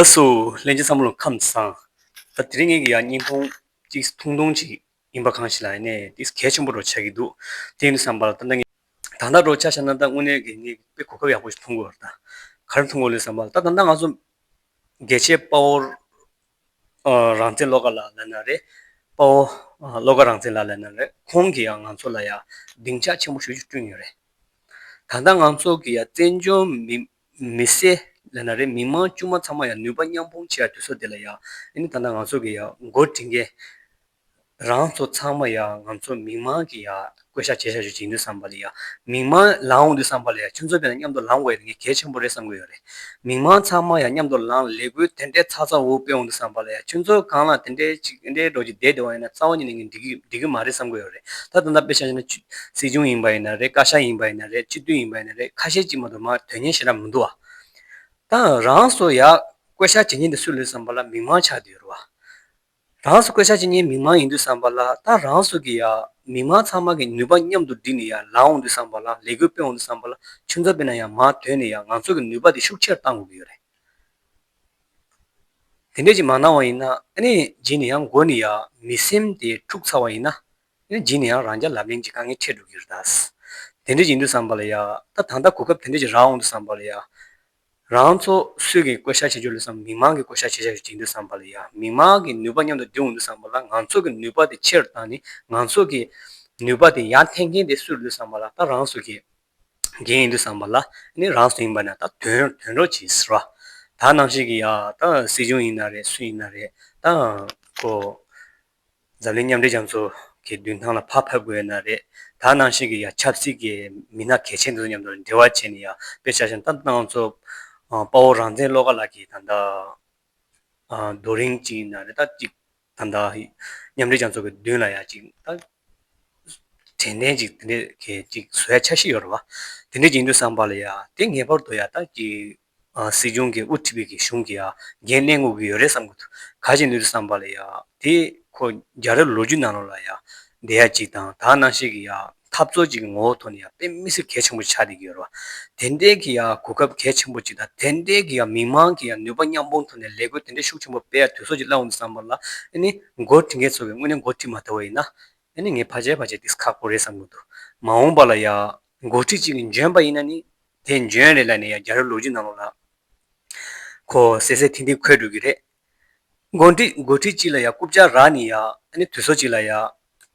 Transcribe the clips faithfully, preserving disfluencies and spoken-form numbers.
ལགས་སོ། ལྷན་རྒྱས་ཚང་མ་ལ་ཁམས་བཟང་། ད་དེ་རིང་ངེད་ཀྱི་ཡང་བརྙན་ཐུང་གཅིག་ཐུང་ཐུང་ཅིག་ཡིན་པ་གང་ཞིག་ལ་ཡིན་ནའི་ཏིས་གལ་ཆེན་པོ་རུ་ཆགས་ཀྱི་འདུག་དེ་ཡིན་དུས་ཙམ་པ་ལ་ད་ལྟ་ངས་ད་ལྟ་རུ་ཆ་བཞག་ན་ད་དངོས་གནས་ཀྱི་ངས་དཔེ་གོ་སྐབས་ཡག་པོ་ཞིག་མཐོང་གི་ཡོད་རེད། ད་ག་རེ་མཐོང་གི་ཡོད་ལབ་ཙམ་པ་ལ་ད་ད་ལྟ་ང་ཚོ་རྒྱལ་གཅེས་དཔའ་བོ་ཨ་རང་བཙན་བློ་དགའ་ལགས་ལབ་ན་རེད། དཔའ་བོ་ཨ་བློ་དགའ་རང་བཙན་ལགས་ལབ་ན་རེད། ཁོང་གིས་ཡང་ང་ཚོ་ལ་ཡང་སྡིངས་ཆ་ཆེན་པོ་ཞེ་པོ་ཅིག་བསྐྲུན་ཡོད་རེད། ད་ལྟ་ང་ཚོ་གི་ཡ་བཙན་བྱོལ་མི་མི་སེར་ལབ་ན་རེད། མི་མང་དཀྱུས་མ་ཚང་མ་ཡ་ནུས་པ་མཉམ་སྤུངས་བྱེད་ཡ་དུས་ཚོད་དེ་ལ་ཡ་ཨ་ནི་ད་ལྟ་ང་ཚོ་གི་ཡ་འགོ་ཁྲིད་མཁན་རང་ཚོ་ཚང་མ་ཡ་ང་ཚོ་མི་མང་གི་ཡ་བསྐོ་བཞག་བྱེད་བཞག་ཅིག་ཡིན་དུས་ཙམ་པ་ལ་ཡ་མི་མང་ལངས་འོང་དུས་ཙམ་པ་ལ་ཡ་ཁྱོད་ཚོ་དཔེར་ན་མཉམ་དུ་ལངས་དགོས་ཡ་དེ་ངས་གལ་ཆེན་པོ་རེད་བསམ་གི་ཡོད་རེད། མི་མང་ཚང་མ་ཡ་མཉམ་དུ་ལངས་ལས་འགུལ་དེ་འདྲའི་ཚ་ཚ་འུར་འུར་སྤེལ་འོང་དུས་ཙམ་པ་ལ་ཡ་ཁྱོད་ཚོ་གང་ལ་དེ་འདྲའི་ཅིག་དེ་འདྲའི་འགྲོ་ཅིག་བསྡད་བསྡད་པ་ཡིན་ན་རྩ་བ་ཉིད་ནས་ངས་འགྲིག་གི་འགྲིག་གི་མ་རེད་བསམ་གི་ཡོད་རེད། ད་ད་ལྟ་དཔེ་ཆ་བཞག་ན་སྤྱི་སྲིད་སྐྱོང་ཡིན་པ་ཡིན་ན་རེད། བཀའ་ཤག་ཡིན་པ་ཡིན་ན་རེད། སྤྱི་འཐུས་ཡིན་པ་ཡིན་ན་རེད། ཁ་ཤས་ཅིག་མ་གཏོགས་མར་དོན་གཉེར་ཞེ་དྲག་མི་འདུག་ཨ། ད་རང་སོ་ཡ་བསྐོ་བཞག་བྱེད་མཁན་དེ་སུ་རེད་བསམ་པ་ལ་མི་མང་ཆགས་བསྡད་ཡོད་རེད་བ། རང་སོ་བསྐོ་བཞག་བྱེད་མཁན་མི་མང་ཡིན་དུས་ཙམ་པ་ལ་ད་རང་སོ་གི་ཡ་མི་མང་ཚང་མ་གི་ནུས་པ་མཉམ་དུ་བསྒྲིལ་ནས་ཡ་ལངས་འོང་དུས་ཙམ་པ་ལ་ལས་འགུལ་སྤེལ་འོང་དུས་ཙམ་པ་ལ་ཁྱོད་ཚོ་དཔེར་ན་ཡ་མར་དོན་ནས་ཡ་ང་ཚོ་གི་ནུས་པ་དེ་ཤུགས་ཆེར་བཏང་དགོས་ཀྱི་ཡོད་རེད། དེ་འདྲས་ཅིག་མ་གནང་བ་ཡིན་ན་ཨ་ནི་རྗེས་ནས་ཡང་མགོ་ནས་ཡ་མི་སེམས་དེ་འཁྲུགས་ཚར་བ་ཡིན་ན་ཨ་ནི་རྗེས་ནས་ཡང་རང་རྐྱ་ལབ་གླེང་གི་དཀའ་ངལ་འཕྲད་འགྲོ་གི་རེད་ད། དེ་འདྲས་ཅིག་ཡིན་དུས་ཙམ་པ་ལ་ཡ་ད་ད་ལྟ་གོ་སྐབས་དེ་འདྲས་ཅིག་རག་འོང་དུས་ཙམ་པ་ལ་ཡ་རང་ཚོ་སུས་ཀྱི་བསྐོ་བཞག་བྱེད་རྒྱུ་ལས་བསམ་མི་མང་གི་བསྐོ་བཞག་བྱེད་བྱ་ཞིག་ཡིན་དུས་ཙམ་པ་ལ་ཡ་མི་མང་གི་ནུས་པ་མཉམ་དུ་བསྒྲིལ་འོང་དུས་ཙམ་པ་ལ་ང་ཚོ་གི་ནུས་པ་དེ་ཆེ་རུ་བཏང་ནས་ང་ཚོ་གི་ནུས་པ་དེ་ཡར་འཐེན་མཁན་དེ་སུ་རེད་དུས་ཙམ་པ་ལ་ད་རང་ཚོ་གི་འགན་ཡིན་དུས་ཙམ་པ་ལ་ནི་རང་སུ་ཡིན་པ་ན་ད་དོན་དོན་རོགས་བྱེད་ཟེར་བ། ད་ནང་བཞིན་གྱི་ཡ་ད་སྲིད་སྐྱོང་ཡིན་ན་རེད། སུ་ཡིན་ན་རེད། ད་ཁོ་འཛམ་གླིང་མཉམ་འབྲེལ་རྒྱལ་ཚོགས་ཀྱི་མདུན་ཐང་ལ་ཕར་ཕེབས་དགོས་ན་རེད། ད་ནང་བཞིན་གྱི་ཡ་ཆབ་སྲིད་ཀྱི་མི་སྣ་གལ་ཆེན་དེ་ཚོ་མཉམ་དུ་འབྲེལ་བ་བྱས་ནས་ཡ་དཔེ་ཆ་བཞག་ན་ད་ང་ཚོ་དཔའ་བོ་རང་བཙན་བློ་དགའ་ལགས་ཀྱིས་ད་ལྟ། ཨ། རྡོ་རིང་གཅིག་ཡིན་ན་རེད། ད་གཅིག་ད་ལྟ་མཉམ་འབྲེལ་རྒྱལ་ཚོགས་ཀྱི་མདུན་ལ་ཡ་གཅིག་ད་དྲན་རྟེན་གཅིག་དེ་འདྲས་ཀྱི་གཅིག་བཟོ་ཡ་འཆར་གཞི་ཡོད་རེད་བ། དེ་འདྲས་ཡིན་དུས་ཙམ་པ་ལ་ཡ་དེ་ངེས་པར་དུ་ཡ་ད་གཅིག་ཨ། སྲིད་སྐྱོང་གིས་དབུ་ཁྲིད་པའི་གི་གཞུང་གིས་ཡ་འགན་ལེན་དགོས་ཀྱི་ཡོད་རེད་བསམ་གི་འདུག་ག་ཅི་ཡིན་དུས་ཙམ་པ་ལ་ཡ་དེ་ཁོ་རྒྱལ་རབས་ལོ་རྒྱུས་ནང་ལོགས་ལ་ཡ་བསྡད་ཡ་གཅིག་དང་ད་ནང་བཞིན་གྱི་ཡ། འཐབ་རྩོད་ཅིག་གི་ངོ་བོ་ཐོག་ནས་ཡང་དཔེ་མི་སྲིད་གལ་ཆེན་པོ་ཆགས་བསྡད་ཀྱི་ཡོད་རེད་བ། དེ་འདྲའི་གི་ཡང་གོ་སྐབས་གལ་ཆེན་པོ་ཅིག་དང་དེ་འདྲའི་གི་ཡང་མི་མང་གི་ཡང་ནུས་པ་མཉམ་སྤུངས་ཐོག་ནས་ལས་འགུལ་དེ་འདྲའི་ཤུགས་ཆེན་པོ་སྤེལ་ཡ་དུས་ཚོད་ཅིག་སླེབས་འོང་དུས་ཙམ་པ་ལ་ཨ་ནི་འགོ་ཁྲིད་མཁན་ཚོ་གི་དངོས་གནས་འགོ་ཁྲིད་མ་ཐུབ་པ་ཡིན་ན་ཨ་ནི་ངས་ཕལ་ཆེར་ཕལ་ཆེར་ཏིས་ཁག་པོ་རེད་བསམ་གི་འདུག་མ་འོངས་པ་ལ་ཡང་འགོ་ཁྲིད་ཅིག་གི་འཇོན་པ་ཡིན་ན་ནི་དེ་འཇོན་རེད་ལབ་ནས་ཡང་རྒྱལ་རབས་ལོ་རྒྱུས་ནང་ལོགས་ལ་ཁོ་གསལ་གསལ་ཐིང་ཐིང་འཁོད་འགྲོ་གི་རེད། འགོ་ཁྲིད་འགོ་ཁྲིད་གཅིག་ལ་ཡ་རྐུབ་བཀྱག་རག་ནས་ཡ་ཨ་ནི་དུས་ཚོད་གཅིག་ལ་ཡ་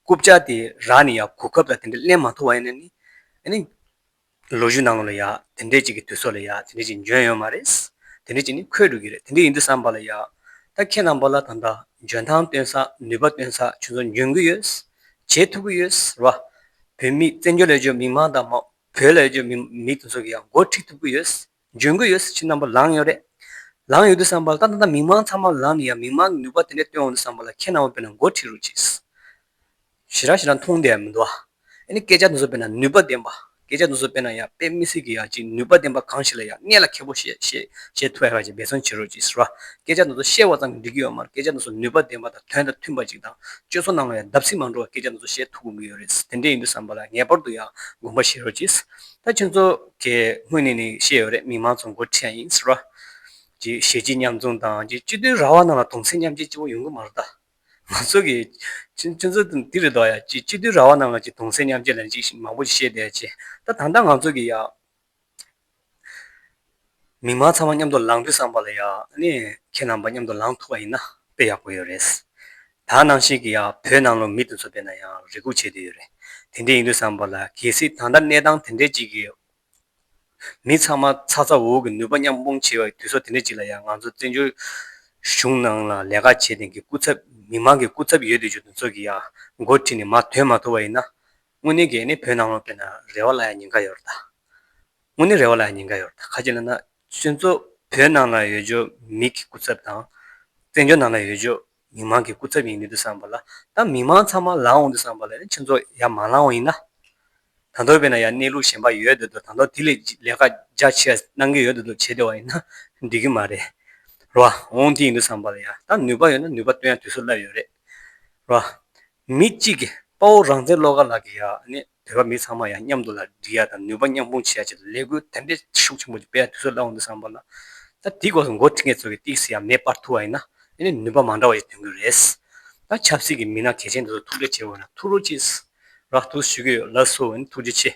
རྐུབ་བཀྱག་དེ་རག་ནས་ཡ་གོ་སྐབས་ལ་དེ་འདྲ་ལེན་མ་ཐུབ་པ་ཡིན་ན་ནི་ཨ་ནི་ལོ་རྒྱུས་ནང་ལ་ཡ་དེ་འདྲས་ཅིག་གི་དུས་ཚོད་ལ་ཡ་དེ་འདྲས་ཅིག་འཇོན་ཡོད་མ་རེད། དེ་འདྲས་ཅིག་ནི་འཁོད་འགྲོ་གི་རེད། དེ་འདྲས་ཡིན་དུས་ཙམ་པ་ལ་ཡ་ད་ཁྱེད་རྣམ་པ་ལ་ད་ལྟ་འཇོན་ཐང་སྟོན་ས་ནུས་པ་སྟོན་ས་ཁྱོད་ཚོ་འཇོན་གི་ཡོད། བྱེད་ཐུབ་གི་ཡོད་རེད་བ། བོད་མི་བཙན་བྱོལ་ལ་ཡོད་མི་མང་དང་མ་བོད་ལ་ཡོད་མི་མི་དེ་ཚོ་གི་ཡ་འགོ་ཁྲིད་ཐུབ་གི་ཡོད། འཇོན་གི་ཡོད། ཁྱེད་རྣམ་པ་ལངས་ཡོད་རེད། ལངས་ཡོད་དུས་ཙམ་པ་ལ་ད་ད་ལྟ་མི་མང་ཚང་མ་ལངས་ནས་ཡ་མི་མང་གི་ནུས་པ་དེ་འདྲ་བཏོན་འོང་དུས་ཙམ་པ་ལ་ཁྱེད་རྣམ་པ་དཔེར་ན་འགོ་ཁྲིད་རོགས་གྱིས། ཞེ་དྲག་ཞེ་དྲག་མཐོང་བསྡད་ཡ་མི་འདུག་ཨ། ཨ་ནི་སྐད་ཆ་དེ་ཚོ་དཔེར་ན་ནུས་པ་ལྡན་པ། སྐད་ཆ་དེ་ཚོ་དཔེར་ན་ཡ་དཔེ་མི་སྲིད་ཀྱི་ཡ་ཅིག་ནུས་པ་ལྡན་པ་གང་ཞིག་ལ་ཡ་གནད་ལ་འཁེལ་པོ་བཤད་བཤད་བཤད་ཐུབ་ཡ་ག་ཅིག་འབད་བརྩོན་བྱེད་རོགས་གྱིས་ཟེར་བ། སྐད་ཆ་དེ་ཚོ་བཤད་པ་ཙམ་གྱིས་འགྲིག་གི་ཡོད་མ་རེད། སྐད་ཆ་དེ་ཚོ་ནུས་པ་ལྡན་པ་དང་དོན་དང་མཐུན་པ་ཅིག་དང་སྤྱོད་ཚུལ་ནང་ལ་ཡ་བརྡབ་གསིག་མ་འགྲོ་བ་སྐད་ཆ་དེ་ཚོ་བཤད་ཐུབ་དགོས་ཀྱི་ཡོད་རེད། དེ་འདྲ་ཡིན་དུས་ཙམ་པ་ལ་ངེས་པར་དུ་ཡ་དགོངས་པ་བཞེས་རོགས་གྱིས། ད་ཁྱོད་ཚོ་གས་སྔོན་ནས་ནི་བཤད་ཡོད་རེད། མི་མང་ཚོ་འགོ་ཁྲིད་ཡ་ཡིན་ཟེར་བ། ཅིག་གཞིས་བྱེས་མཉམ་འཛོམས་དང་ཅིག་སྤྱི་མཐུན་ར་བ་ནང་ལ་གདུང་སེམས་མཉམ་སྐྱེད་སྐྱིད་པོ་ཡོང་གི་མ་རེད་ད། ང་ཚོ་གི་ཁྱོད་ཁྱོད་ཚོ་འདི་རེད་དོ་ཡ། ཅིག་སྤྱི་འཐུས་ར་བ་ནང་ལ་ཅིག་གདུང་སེམས་མཉམ་སྐྱེད་ལ་ཅིག་མང་པོ་ཅིག་བཤད་བསྡད་ཡ་ཅིག་ད་ད་ལྟ་ང་ཚོ་གི་ཡ། མི་མང་ཚང་མ་མཉམ་དུ་ལངས་དུས་ཙམ་པ་ལ་ཡ་ཨ་ནི་ཁྱེད་རྣམ་པ་མཉམ་དུ་ལངས་ཐུབ་པ་ཡིན་ན་དཔེ་ཡག་པོ་ཡོད་རེད། ད་ནང་བཞིན་གི་ཡ་བོད་ནང་ལོགས་མི་དེ་ཚོ་དཔེར་ན་ཡང་རེ་སྒུག་བྱེད་བསྡད་ཡོད་རེད། དེ་འདྲ་ཡིན་དུས་ཙམ་པ་ལ་གལ་སྲིད་ད་ལྟ་གནས་སྟངས་དེ་འདྲས་ཅིག་གི་མི་ཚང་མ་ཚ་ཚ་འུར་འུར་གྱི་ནུས་པ་མཉམ་སྤུངས་བྱེད་པའི་དུས་ཚོད་དེ་འདྲ་ཅིག་ལ་ཡང་ང་ཚོ་བཙན་བྱོལ་གཞུང་ནང་ལ་ལས་ཀ་བྱེད་མཁན་གྱི་སྐུ་ཚབ་མི་མང་གི་སྐུ་ཚབ་ཡོད་དུས་ཆོག་དེ་ཚོ་གི་ཡང་འགོ་ཁྲིད་ནས་མར་ཐོན་མ་ཐུབ་པ་ཡིན་ན་དངོས་གནས་ཀྱི་ནི་བོད་ནང་ལ་དཔེར་ན་རེ་བ་ལ་ཡང་ཉེན་ཁ་ཡོད་རེད་ད། དངོས་གནས་རེ་བ་ལ་ཡང་ཉེན་ཁ་ཡོད་རེད་ད། ག་ཅི་ལབ་ན་ཁྱོད་ཚོ་བོད་ནང་ལ་ཡོད་ཆོག་མི་གི་སྐུ་ཚབ་དང་བཙན་བྱོལ་ནང་ལ་ཡོད་ཆོག་མི་མང་གི་སྐུ་ཚབ་ཡིན་དུས་ཙམ་པ་ལ་ད་མི་མང་ཚང་མ་ལངས་འོང་དུས་ཙམ་པ་ལ་ནི་ཁྱོད་ཚོ་ཡར་མ་ལངས་པ་ཡིན་ན། ད་དུང་དཔེར་ན་ཡང་གནས་ལུགས་གཞན་པ་ཡོད་འདུག་ད་དུང་དེ་ལས་ལས་ཀ་རྒྱ་ཆེ་གནང་གི་ཡོད་འདུག་བྱེད་བསྡད་པ་ཡིན་ན་འགྲིག་གི་མ་རེད། རེད་བ། འོང་དེ་ཡིན་དུས་ཙམ་པ་ལ་ཡང་ད་ནུས་པ་ཡོད་ན་ནུས་པ་བཏོན་ཡ་དུས་ཚོད་སླེབས་ཡོད་རེད། རེད་བ། མི་གཅིག་གིས་དཔའ་བོ་རང་བཙན་བློ་དགའ་ལགས་ཀྱིས་ཡང་ནི་བོད་པ་མི་ཚང་མ་ཡང་མཉམ་དུ་ལ་སྒྲིལ་ཡ་དང་ནུས་པ་མཉམ་སྤུངས་བྱེད་ཡ་ཆེད་དུ་ལས་འགུལ་དེ་འདྲའི་ཤུགས་ཆེན་པོ་ཅིག་སྤེལ་ཡ་དུས་ཚོད་སླེབས་འོང་དུས་ཙམ་པ་ལ། ད་དེའི་སྐོར་སུ་མགོ་ཁྲིད་མཁན་ཚོ་གིས་ཏོག་ཙམ་ཡང་མེ་སྤར་ཐུབ་པ་ཡིན་ན་ཨ་ནི་ནུས་པ་མ་འདྲ་བ་ཞིག་ཐོན་གི་རེད། ད་ཆབ་སྲིད་ཀྱི་མི་སྣ་གལ་ཆེན་དེ་ཚོ་ཐུགས་རྗེ་ཆེ་བོ་ན་ཐུགས་རྗེ་ཆེ་རག་ཐུགས་ཞུ་གི་ཡོད། ལགས་སོ། ཨ་ནི་ཐུགས་རྗེ་ཆེ།